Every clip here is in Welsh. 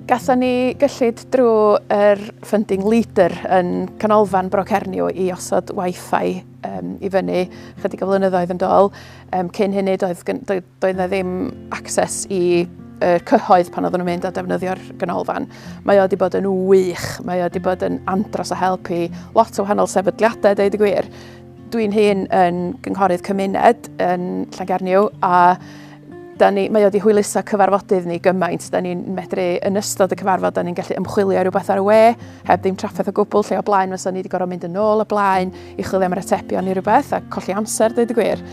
Gathon ni gyllid drwy yr funding leader yn Canolfan Bro Cernyw i osod Wi-Fi um, i fyny chydig o flynyddoedd yn dôl. Um, cyn hynny doedd, doedd, doedd na ddim access i y cyhoedd pan oedden nhw'n mynd a defnyddio'r ganolfan. Mae o wedi bod yn wych, mae o wedi bod yn andros o help i lot o wahanol sefydliadau, dweud y gwir. Dwi'n hun yn gynghorydd cymuned yn Llangernyw a da ni, mae o wedi hwyluso cyfarfodydd ni gymaint. Da ni'n medru, yn ystod y cyfarfod, da ni'n gallu ymchwilio rhywbeth ar y we, heb ddim trafferth o gwbl, lle o blaen fysa ni wedi gorfod mynd yn ôl y blaen i chwilio am yr atebion i rhywbeth a colli amser, dweud y gwir.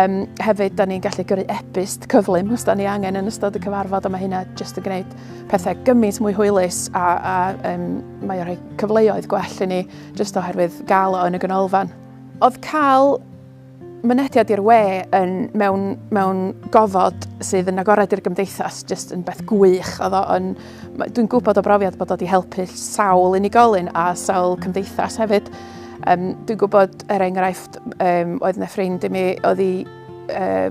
Um, hefyd, da ni'n gallu gyrru e-byst cyflym os da ni angen yn ystod y cyfarfod, a mae hynna jyst yn gwneud pethau gymaint mwy hwylus a, a um, mae o'n rhoi cyfleoedd gwell i ni jyst oherwydd gael o yn y ganolfan. Oedd cael mynediad i'r we yn, mewn, mewn gofod sydd yn agored i'r gymdeithas jyst yn beth gwych. Oedd o yn, dwi'n gwybod o brofiad bod o wedi helpu sawl unigolyn a sawl cymdeithas hefyd. Um, dwi'n gwybod, er enghraifft, um, oedd yna ffrind i mi, oedd i uh,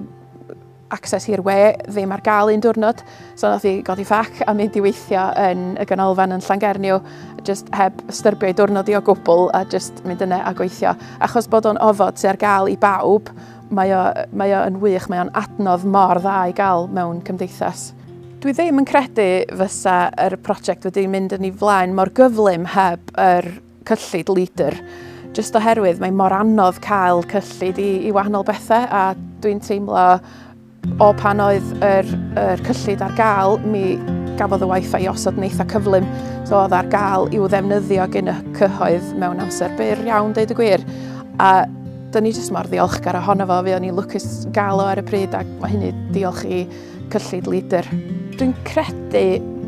access i'r we ddim ar gael un diwrnod, so nath i godi ffac a mynd i weithio yn y ganolfan yn Llangernyw, just heb styrbio ei diwrnod i o gwbl a just mynd yna a gweithio. Achos bod o'n ofod sydd ar gael i bawb, mae o, mae o yn wych, mae o'n adnodd mor dda i gael mewn cymdeithas. Dwi ddim yn credu fysa yr prosiect wedi mynd yn ei flaen mor gyflym heb yr cyllid leader, jyst oherwydd mae mor anodd cael cyllid i, i wahanol bethau a dwi'n teimlo o pan oedd yr, yr cyllid ar gael, mi gafodd y wifi i osod yn eitha cyflym, so oedd ar gael i'w ddefnyddio gen y cyhoedd mewn amser byr iawn, deud y gwir. A dyn ni jyst mor ddiolchgar ohono fo, fi o'n i'n lwcus gael o ar y pryd ac mae hynny diolch i cyllid leader. Dwi'n credu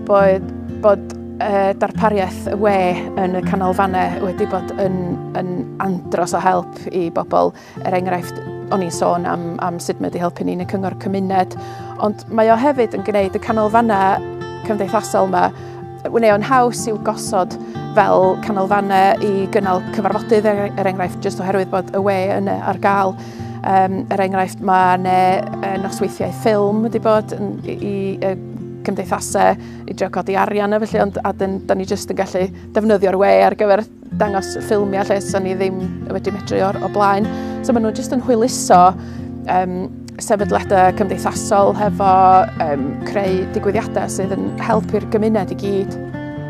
bod, bod uh, darpariaeth y we yn y canolfannau wedi bod yn, yn andros o help i bobl. Er enghraifft, o'n i'n sôn am, am sut mae wedi helpu ni yn y cyngor cymuned, ond mae o hefyd yn gwneud y canolfannau cymdeithasol yma, neu o'n haws i'w gosod fel canolfannau i gynnal cyfarfodydd er, er enghraifft, jyst oherwydd bod y we yna ar gael. Um, er enghraifft, mae yna nosweithiau ffilm wedi bod yn, i, i, i cymdeithasau i drio codi arian a felly, ond a dyn, da ni jyst yn gallu defnyddio'r we ar gyfer dangos ffilmiau lle so ni ddim wedi medru o'r o blaen. So maen nhw jyst yn hwyluso um, sefydliadau cymdeithasol hefo um, creu digwyddiadau sydd yn helpu'r gymuned i gyd.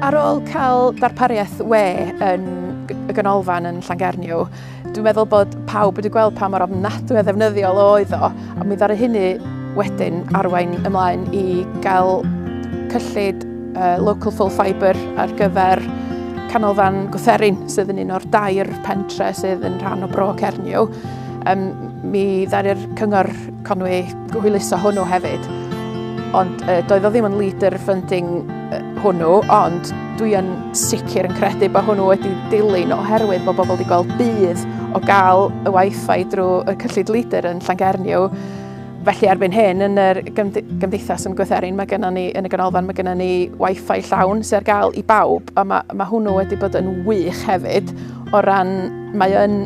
Ar ôl cael darpariaeth we yn y ganolfan yn Llangernyw, Dwi'n meddwl bod pawb wedi gweld pa mor ofnadwy o ddefnyddiol oedd o, a mi ddaru hynny wedyn arwain ymlaen i gael cyllid uh, local full fibre ar gyfer canolfan Gwtherin, sydd yn un o'r dair pentre sydd yn rhan o Bro Cernyw. Um, mi ddaru'r cyngor Conwy hwyluso hwnnw hefyd. Ond uh, doedd o ddim yn leader funding hwnnw, ond dwi yn sicr yn credu bod hwnnw wedi dilyn oherwydd bod bobl wedi gweld budd o gael y wifi drwy y cyllid leader yn Llangernyw. Felly erbyn hyn, yn yr gymdeithas yn Gwytherin, mae gennym ni, yn y ganolfan, mae gennym ni wifi llawn sydd ar gael i bawb, a mae, mae hwnnw wedi bod yn wych hefyd o ran, mae yn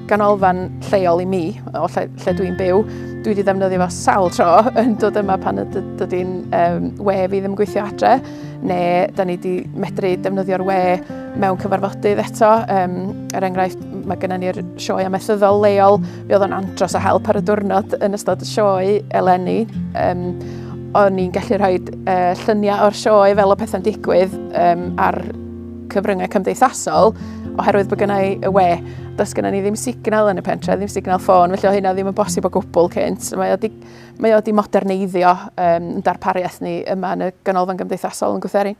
ganolfan lleol i mi, o lle, lle dwi'n byw. Dwi wedi ddefnyddio fo sawl tro yn dod yma pan dydy'n um, we fi ddim yn gweithio adre, neu da ni wedi medru defnyddio'r we mewn cyfarfodydd eto. Um, er enghraifft, mae gennym ni'r sioe amaethyddol leol, fi oedd o'n andros o help ar y diwrnod yn ystod y sioe eleni. Um, o'n i'n gallu rhoi uh, lluniau o'r sioe fel o pethau'n digwydd um, ar cyfryngau cymdeithasol oherwydd bod gennau y we. Does gennym ni ddim signal yn y pentre, ddim signal ffôn, felly o hynna ddim yn bosib o gwbl cynt. Mae o di, mae o di moderneiddio um, darpariaeth ni yma yn y ganolfan gymdeithasol yn Gwytherin.